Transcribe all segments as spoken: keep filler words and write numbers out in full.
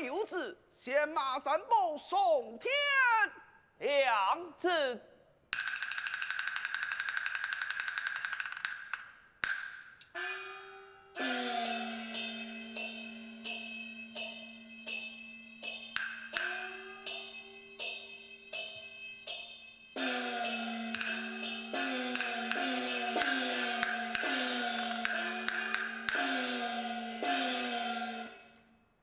有旨，宣马三宝上殿。领旨。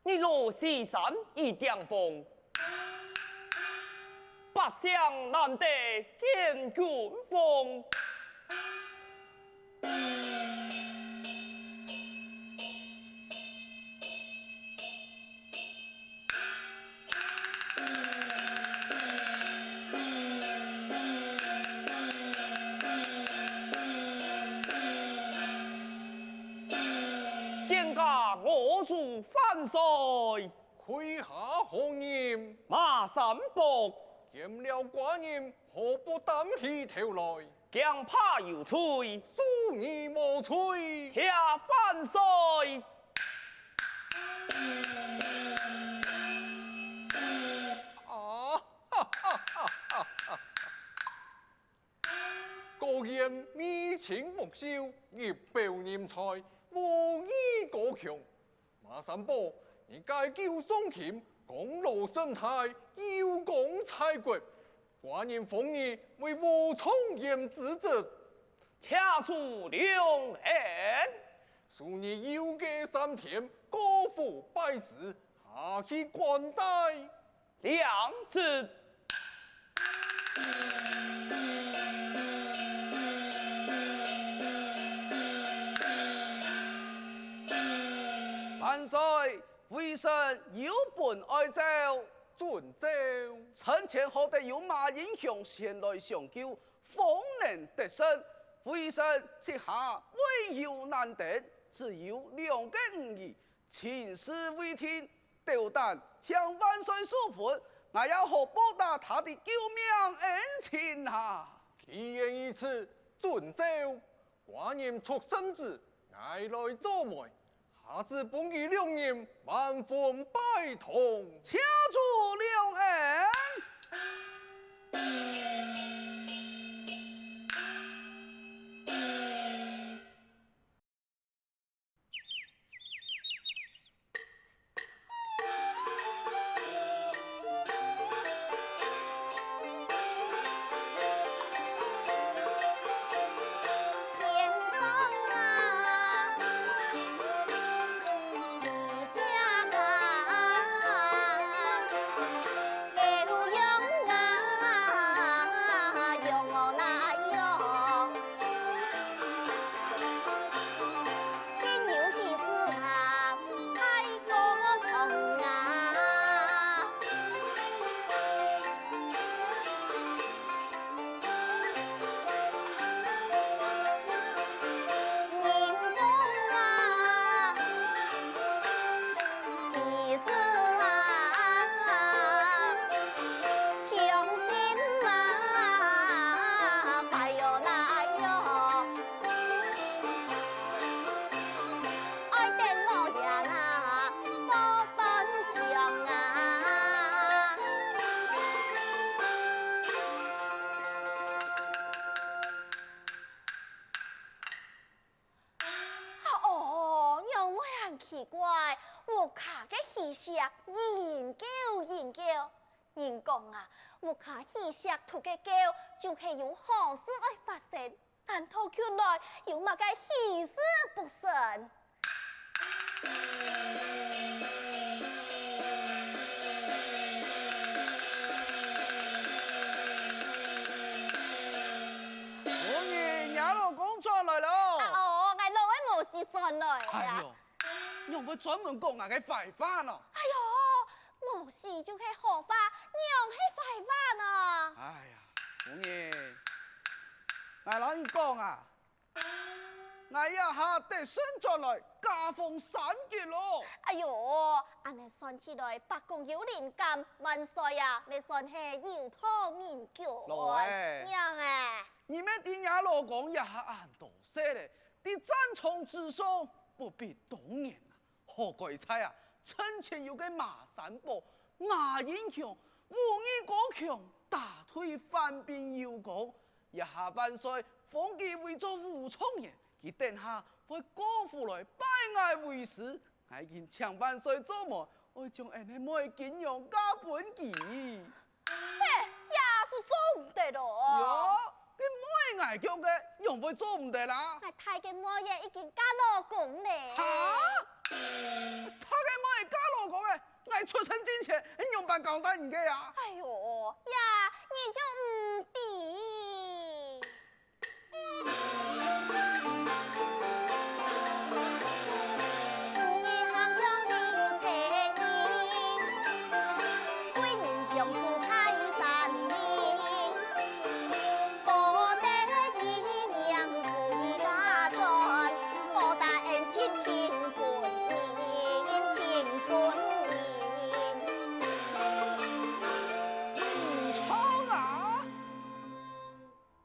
日落西山一點紅，百姓難得見君王。 見驾，我主萬歲！跪下何人？馬三寶。見了寡人，何不擔起頭來？ 驚怕有罪。恕你無罪。謝萬歲。啊，哈哈哈哈哈！果然眉清目秀，一表人才，武藝高強。 馬三寶，你該九爽琴，功勞甚大，有功在國，寡人封你為武狀元之職。謝主隆恩。授你遊街三天，歌賦拜師，下去管待。 領旨。萬歲！微臣有本哀奏。准奏。陣前好得有馬英雄前來相救，方能得勝。微臣這下危有難登，只有兩個字，情勢未定， 斗膽請萬歲處分，𠊎又好報答他的救命恩情啊！既然如此，准奏。寡人出聖旨，𠊎來做媒，下旨分你兩人完婚拜堂。謝主隆恩。 哦，仰會恁奇怪？屋下个虛實，人狗人狗。人講啊，屋下虛實渡个狗，就係有好事愛發生。恁討出來，有麼个喜事不成？ 夫人，若老公轉來了。啊哦，𠊎老个無事轉來啊。哎喲，仰會專門講𠊎个壞話呢？哎喲，無事就係好話，仰係壞話呢？哎呀，夫人，𠊎摎你講啊， 𠊎這下得勝轉來，加封三級咯。哎喲，恁呢算起來，伯公有靈感，萬歲啊，乜算係有道明君。老妹，娘欸，你乜知若老公這下恁多歲了，在戰場之上不比當年啊。好該在啊，趁錢有个馬三寶，牙齦強，武藝高強，打退番兵又高。這下萬歲封佢為做武狀元，佢等下會過府來拜𠊎為師。𠊎已經請萬歲做媒，愛將𫣆个妹金娘嫁分佢。嘿，也係做毋得咯。喲，該妹𠊎降个，仰會做毋得啦？𠊎大个妹仔已經嫁老公咧。哈？大个妹嫁老公咧，𠊎出身進前，仰般交代你个啊？哎喲，呀，你就毋知。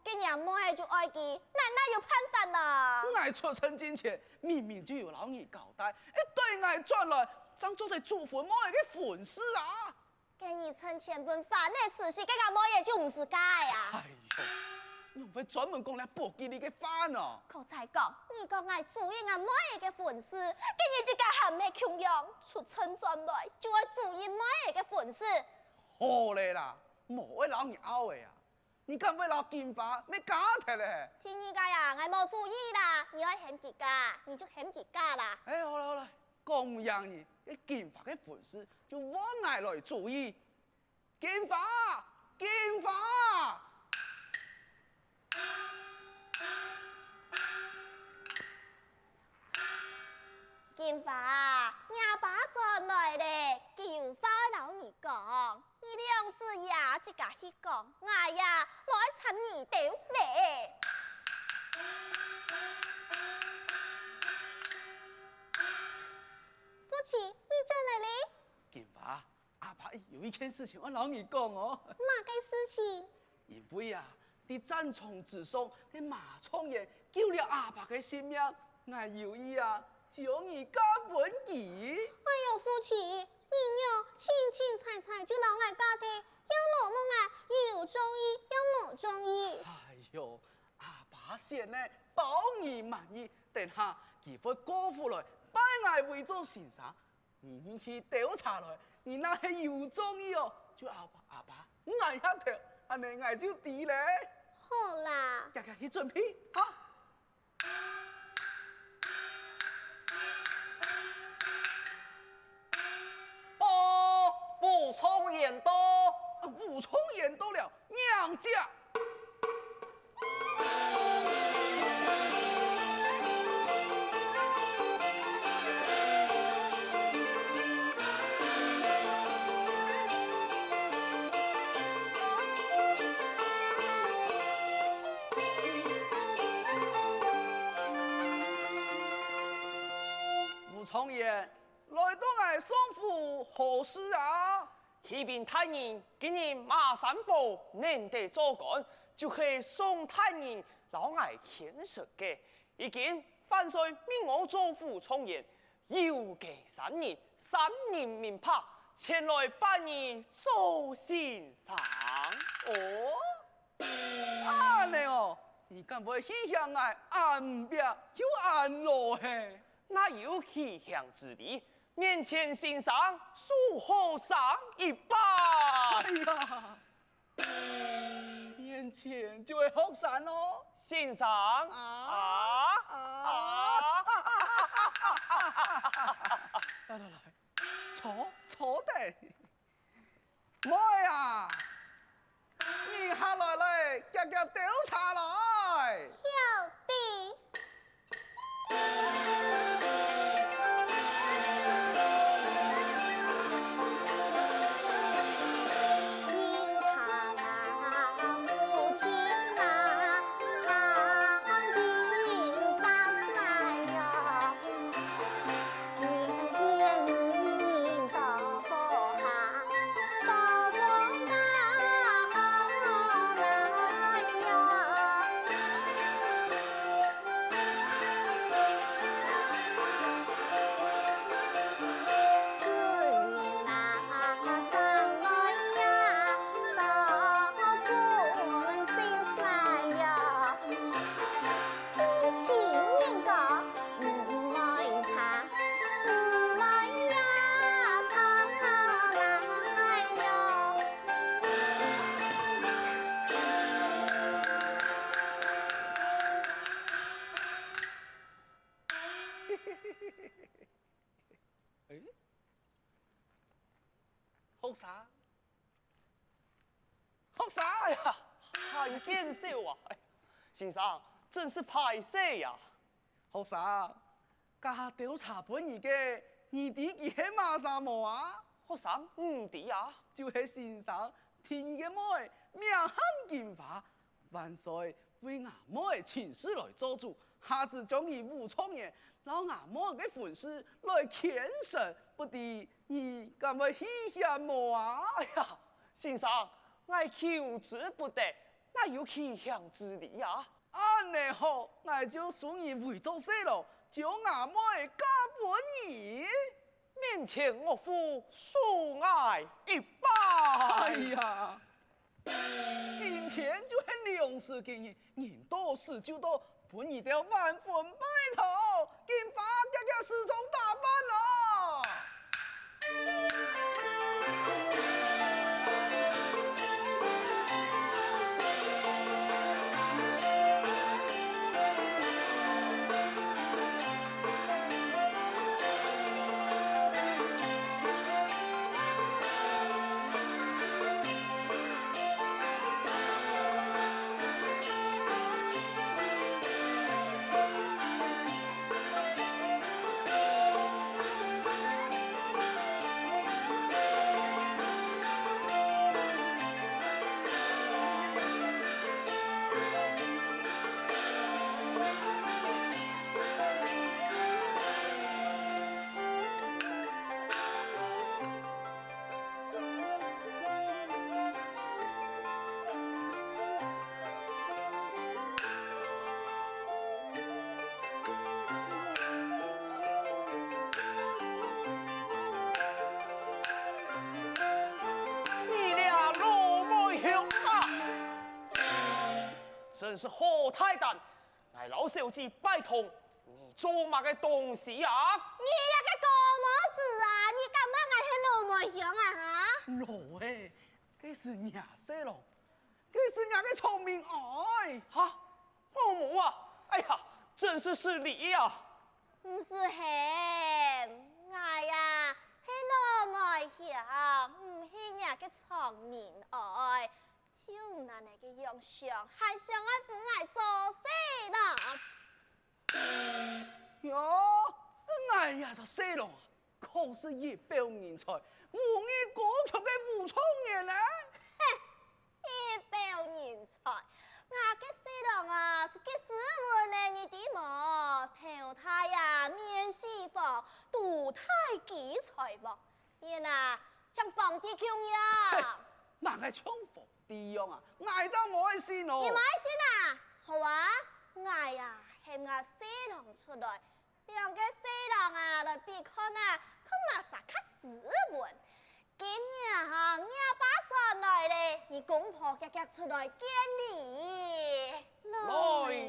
佢娘妹仔就愛佢，哪哪有辦法啊？𠊎出城進前，明明就有摎你交代，愛等𠊎轉來，正做得主婚妹仔个婚事啊！該你趁錢分花仔使死，該𠊎妹仔就毋使嫁啊！哎喲，你會專門講這不吉利个話呢？可再講，你講𠊎主意𠊎妹仔个婚事，該你自家還毋係共樣，出城轉來就愛主意妹仔个婚事。好咧啦，無愛摎你拗咧啊！ 你敢會摎金花乜嫁忒咧？第二个啊，𠊎無主意啦，你愛喊佢嫁，你就喊佢嫁啦。哎，好啦好啦，講贏你，該金花个婚事就換𠊎來主意。金花，金花！金花，若爸轉來咧，佢有話摎你講。 你兩子爺自家去講，𠊎呀，來摻你兜咧。父親，你轉來咧？金花，阿爸有一件事情愛摎你講哦。麼个事情？因為啊， 在戰場之上，該馬狀元救了阿爸个性命，𠊎有意啊，將你嫁分佢。哎喲，父親，你仰清清采采就摎𠊎嫁忒，又無問𠊎有中意又無中意。哎喲，阿爸先呢，包你滿意，等下佢會過府來拜𠊎為做先生， 你入去兜查來，你若係有中意哦，就摎阿爸，阿爸𠊎頰頭，恁呢𠊎就知咧。好啦。遽遽去準備，哈！報，武狀元到！啊，武狀元到了，迎接！ 武狀元，來到𠊎宋府何事啊？ 啟稟大人，今日馬三寶能得做官，就係宋大人摎𠊎牽成个。如今萬歲命我做武狀元，有个三人，三人命拍，前來拜你做先生。哦，恁呢哦，你敢會去嫌𠊎恁煏又恁老嘿？ 哪有去嫌之理，面前先生，手下學生一拜。哎呀，面前就係學生哦。先生，啊，啊，啊。來來來，坐，坐等。 妹啊，你下來咧，遽遽兜茶來。曉得。學生，學生，哎呀，還見笑啊！哎，先生，真是敗勢呀！學生，頭下兜查分你个，你知佢係麼儕無啊？學生毋知啊。就係先生，第二个妹，名喊金花， 萬歲為吾妹親自來做主，下旨將佢武狀元摎吾妹个婚事來牽成，不知你敢會棄嫌無啊？哎呀，先生，𠊎求之不得，哪有棄嫌之理啊？恁呢好，𠊎就收你為做婿郎，將吾妹嫁分你。面前岳父，恕𠊎一拜。哎呀！ 今天就係良時吉日，人到時就到，分你兜完婚拜堂，金花遽遽梳妝打扮囉！你這老妹兄啊，真是好大膽！ 𠊎摎小姐拜堂，你做麼个東西啊？你這个高帽子啊，你敢罵𠊎係老妹兄啊哈？老妹，該係若婿郎，該係若个長命哀。哈？老母啊！哎呀，真是失禮啊！毋使喊，𠊎啊係老妹兄，毋係若个長命哀。 就恁仔个樣相，還想愛分𠊎做婿郎？喲，𠊎這隻婿郎啊，可是一表人才，武藝高強个武狀元呢！嘿，一表人才，吾个婿郎啊，係幾斯文呢，你知無？頭戴啊免死榜，肚大居財王，面啊像皇帝共樣。嘿，麼个像皇 帝樣啊，𠊎正無愛信哦！你無愛信啊？好啊，𠊎啊喊吾婿郎出來，兩个婿郎啊來比看啊，看麼儕較斯文。今日啊，若爸轉來咧，你公婆遽遽出來見禮。 來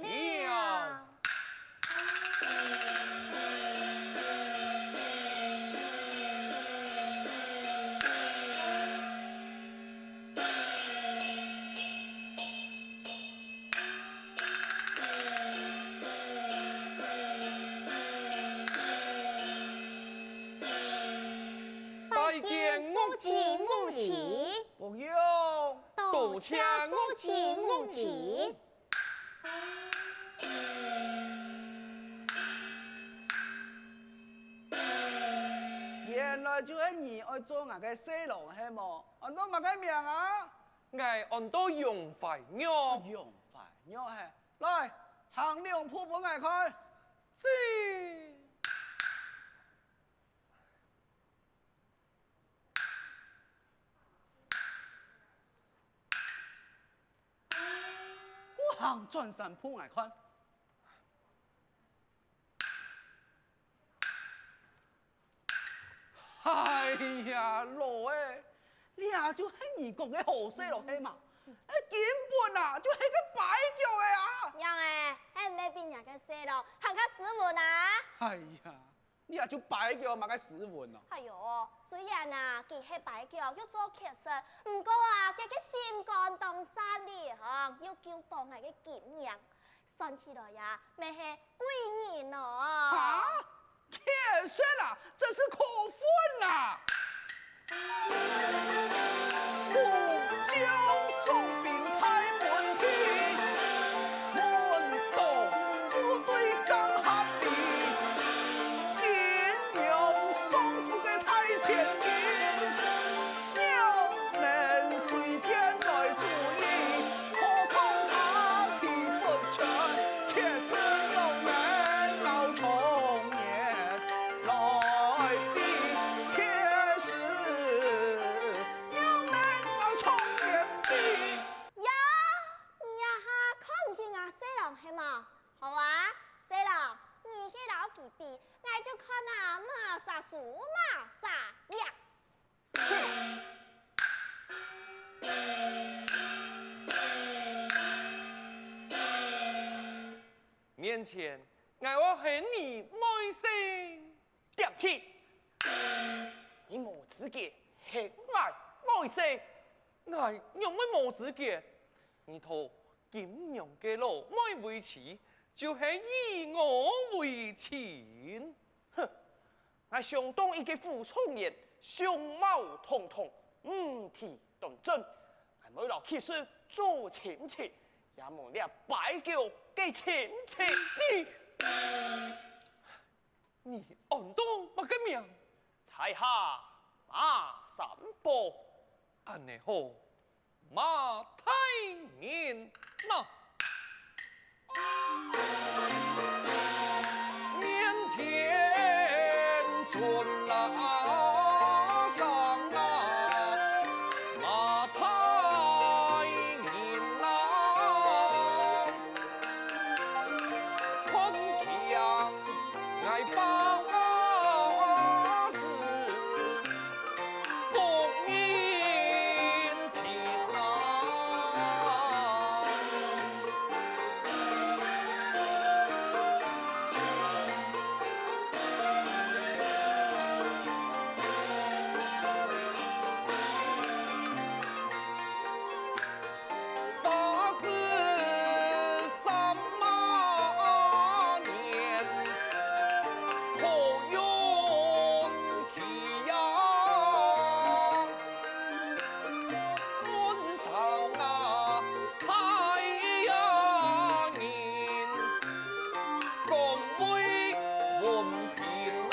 了。拜見父親母親。不用。多謝父親母親。 原來就係你愛做𠊎个婿郎係無？安到麼个名啊？𠊎安到楊懷玉。楊懷玉係，來，行兩步分𠊎看。是。 行轉三步𠊎看。哎呀，老妹，這就係你講个好婿郎係無？該根本啊，就係個跛腳仔啊！仰仔，係毋係比若个婿郎還較斯文啊？哎呀， 這就跛腳麼个斯文哦？哎喲，雖然啊，佢係跛腳又做乞食，毋過啊，佢个心肝當善良，又救到𠊎个金娘，算起來啊，乜係貴人哦。哈？乞食啊，真是可恨啊！殺豬馬殺羊。面前，𠊎愛喊你妹婿。 恬恬！你無資格喊𠊎妹婿！𠊎仰會無資格？你討金娘个老妹為妻，就係以我為親。哼！𠊎想當一個武狀元，相貌堂堂，五體端正，𠊎會摎佢做親戚，也無這跛腳个親戚。你！ 你安到麼个名？在下馬三寶。恁仔好，馬大人哪！面前尊啊，上啊，馬大人哪！ 看見𠊎把子不認親啊！ 八字三啊年，好运气呀！门上啊，太阳人，光辉文凭啊！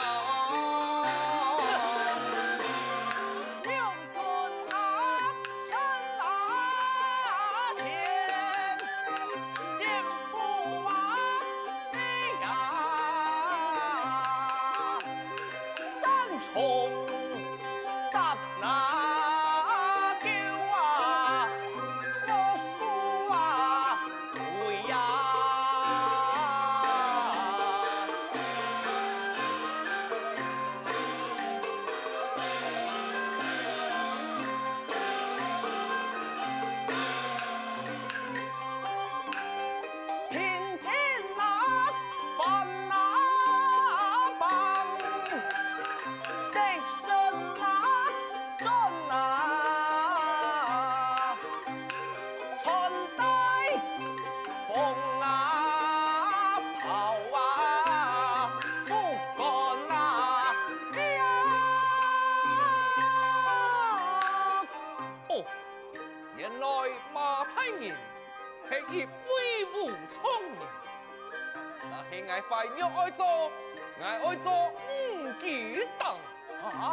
哦，原來馬大人係一位武狀元。若係𠊎懷玉愛做，𠊎愛做五雞丁。啊？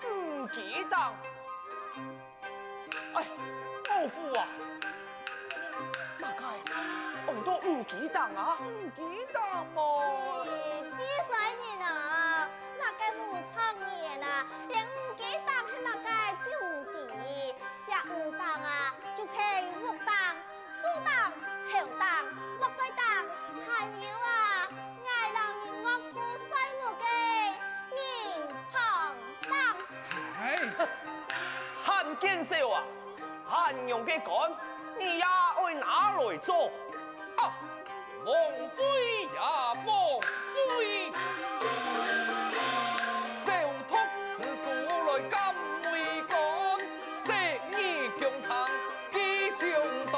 五雞丁？ 哎，老夫啊，麼个安到五雞丁啊？五雞丁無？咦，濟衰人啊，麼个武狀元啊，連五雞丁係麼个就毋知。這五丁啊，就係屋丁、 樹丁、猴丁、木瓜丁，還有啊，𠊎摎人惡虎睡目个眠床丁。哎，還見笑啊！恁樣个官，你也愛拿來做？啊，枉費也枉費！小徒私書來監為官， 細義公堂記上端，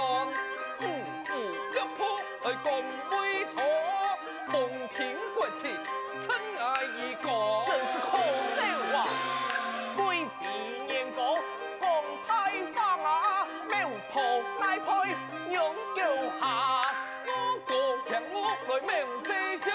五府六部來官位坐，封親國戚稱𠊎一個。真是可笑啊！貴妃年高講大話啊，媒婆賴背仰狗下。我哥強我來謀世上，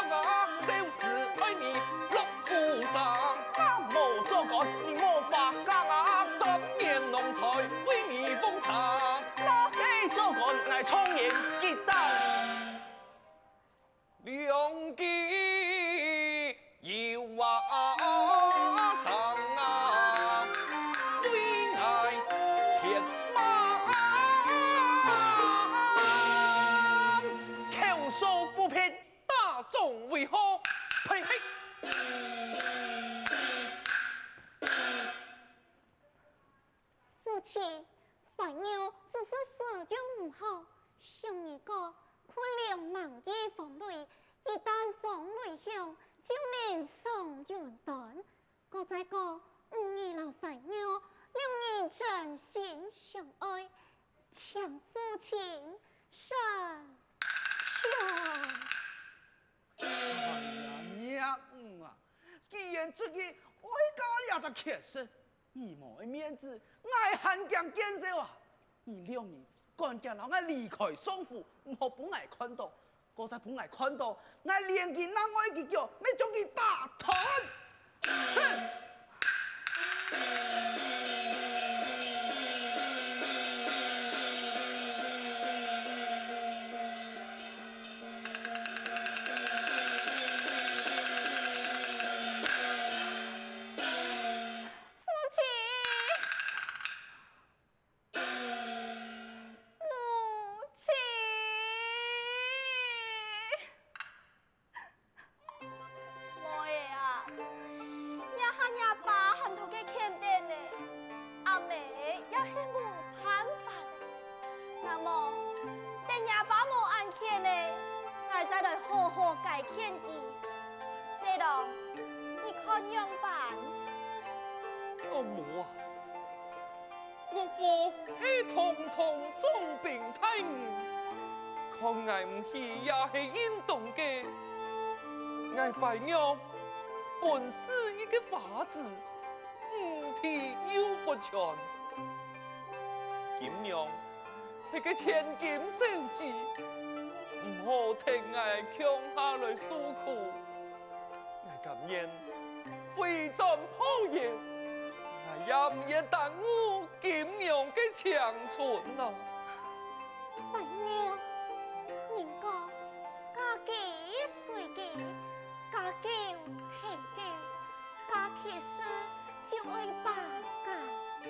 父亲，圣上。哎呀，娘啊，既然出于哀家这只缺失，你無个面子，𠊎還驚見笑啊！你兩人趕緊摎𠊎離開上府，毋好分𠊎看到。 過再分𠊎看到，𠊎連佢另外一隻腳，乜將佢打斷！哼！父亲！ 母亲。妹仔啊，這下若爸還在該譴等呢，阿姆也係無辦法了。那麼，等若爸無恁譴呢，𠊎再來好好解譴佢。細郎，你看仰般？岳母啊， 岳父係堂堂總兵大人，看𠊎毋起也係應當个。𠊎懷玉本是一個花子，五體又不全。金娘係個千金小姐，毋好㧯𠊎共下來訴苦。 𠊎甘願毀妝破顏，𠊎也毋願耽誤金娘个青春啊！懷玉，人講嫁雞隨雞，嫁狗啼狗，嫁乞食就愛把家祭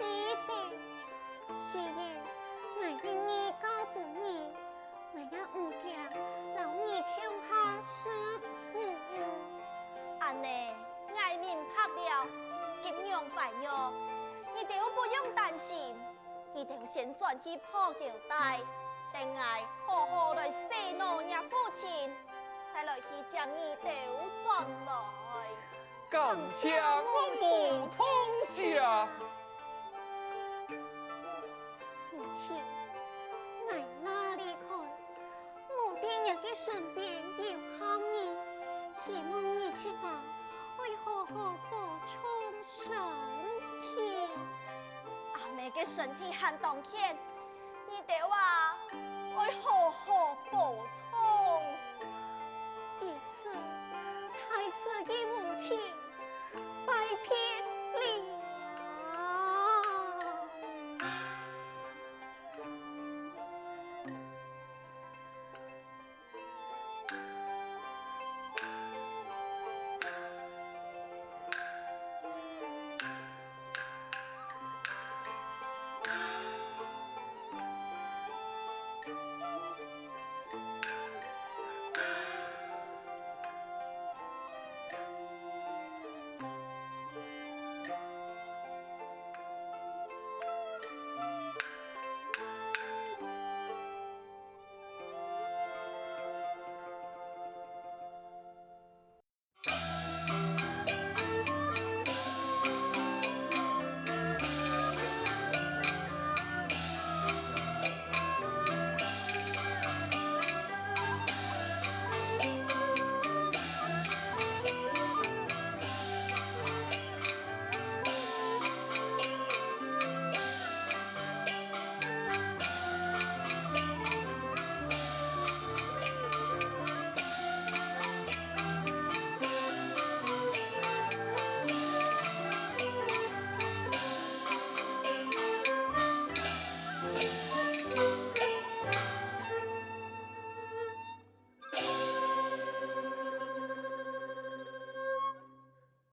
祀。既然𠊎係二嫁分你， 𠊎也毋驚摎你共下受苦。恁呢，𠊎明白了。金娘懷玉，你兜不用擔心，你兜先轉去鋪轎袋，等𠊎好好來洗腦若父親，再來去接你兜轉來。 感謝岳母痛惜。母親，𠊎哪裡看，無在若个身邊有孝你，希望你自家愛好好保重身體。阿姆个身體還當健，